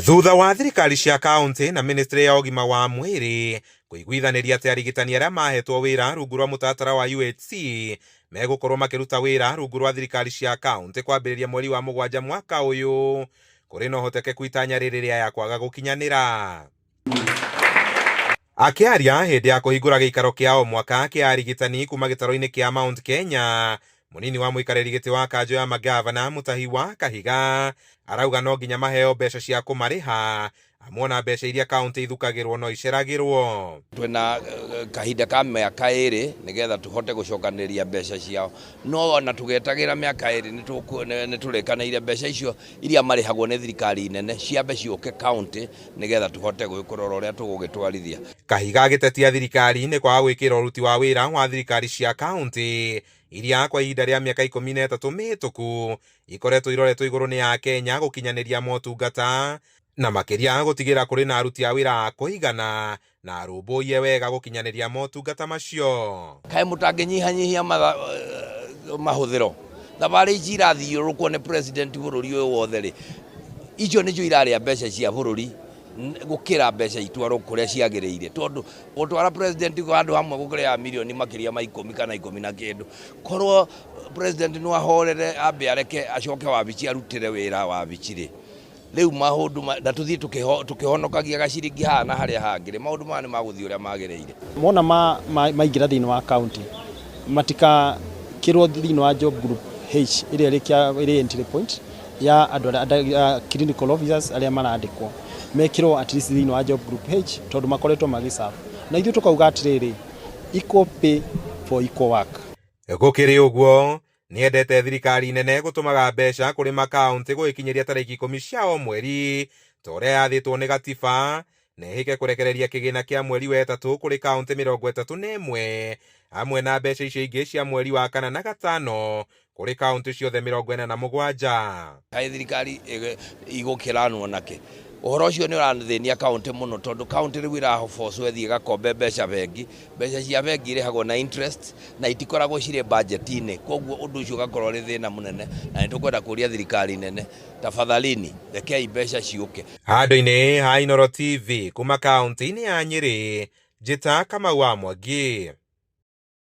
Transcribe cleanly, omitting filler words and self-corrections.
Thutha wa thirikari cia kaunti na ministry ya ũgima wa mwĩrĩ kũiguithanĩria atĩ arigitani arĩa mahetwo wĩra rungu rwa mũtaratara wa UHC megũkorwo makĩruta wĩra rungu rwa thirikari cia kaunti kwambĩrĩria mweri wa mũgwanja mwaka ũyũ, kũrĩ na ũhotekeku itanya rĩrĩ rĩaya kwaga gũkinyanĩra. Akĩaria hĩndĩ ya kũhingũra gĩikaro kĩa o mwaka kĩa arigitani kuma gĩtarũ-inĩ kĩa Mount Kenya, mũnini wa mũikarĩri gĩtĩ wa kanjũ ya magavana Mutahi wa Kahiga arauga no nginya maheo mbeca cia kũmarĩha amu ona mbeca iria kaunti ithukagĩrwo no iceragĩrwo. Twĩna kahinda ka mĩaka 2 nĩgetha tũhote gũcokanĩrĩria mbeca ciao, no ona tũgetagĩra mĩaka 2 nĩ tũrĩkanĩire mbeca icio iria marĩhagwo nĩ thirikari nene ciambe ciũke kaunti nĩgetha tũhote kũrora ũrĩa tũgũgĩtwarithia. Kahiga agĩtetia thirikari nĩ kwaga gwĩkĩra ũruti wa wĩra wa thirikari cia kaunti iria kwa ihinda rĩa mĩaka 13 mĩhĩtũku ikoretwo iroretwo igũrũ nĩ Akenya gũkinyanĩria motungata na makĩria gũtigĩra kũrĩ na aruti a wĩra a kũigana na arũmbũiye wega gũkinyanĩria motungata macio. Kaĩ mũtangĩnyihanyihia mahũthĩro? Thabarĩ ici irathiũrũrũkwo nĩ president bũrũri ũyũ wothe rĩ, icio nĩcio irarĩa mbeca cia bũrũri gũkĩra mbeca itwarwo kũrĩa ciagĩrĩire, tondũ gũtwara president handũ hamwe gũkĩrĩa mirioni makĩria ma 10 kana 10 na kĩndũ. Korwo president no ahorere ambe areke acoke wabici arutĩre wĩra wabici rĩ, rĩu maũndũ na tũthiĩ tũkĩhonokagia gaciringi haha na harĩa hangĩ rĩ, maũndũ maya nĩ magũthiĩ ũrĩa magĩrĩire. Mona maingĩra thĩinĩ wa county matikakĩrwo thĩinĩ wa job group H ĩrĩa ĩrĩ entry point ya andũ arĩa clinical officers arĩa marandĩkwo mekĩrwo at least thĩinĩ wa job group H tondũ makoretwo magĩserve, na ithuĩ tũkauga atĩrĩrĩ, equal pay for equal work. Gũkĩrĩ ũguo nĩendete thirikari nene gũtũmaga mbeca kũrĩ makaunti gũgĩkinyĩria tarĩki 10 cia o mweri ta ũrĩa yathĩtwo nĩ gatiba na ĩhĩke kũrekereria kĩgĩna kĩa mweri wa 3 kũrĩ kaunti 31 hamwe na mbeca icio ingĩ cia mweri wa 4 na 5 kũrĩ kaunti ciothe 47. Kaĩ thirikari igũkĩranwo nake? Ũhoro ũcio nĩ ũrathĩnia kaunti mũno tondũ kaunti rĩu ĩrabocwo ĩthiĩ ĩgakombe mbeca bengi, mbeca cia bengi irĩhagwo na interest na itikoragwo cirĩ budget-inĩ, koguo ũndũ ũcio ũgakorwo ũrĩ thĩna mũnene, na nĩ tũkwenda kũria thirikari nene tafadhalini rekei mbeca ciũke. Handũ-inĩ ha Inooro TV kuma kaunti-inĩ ya Nyĩrĩ, njĩta Kamau wa Mwangi.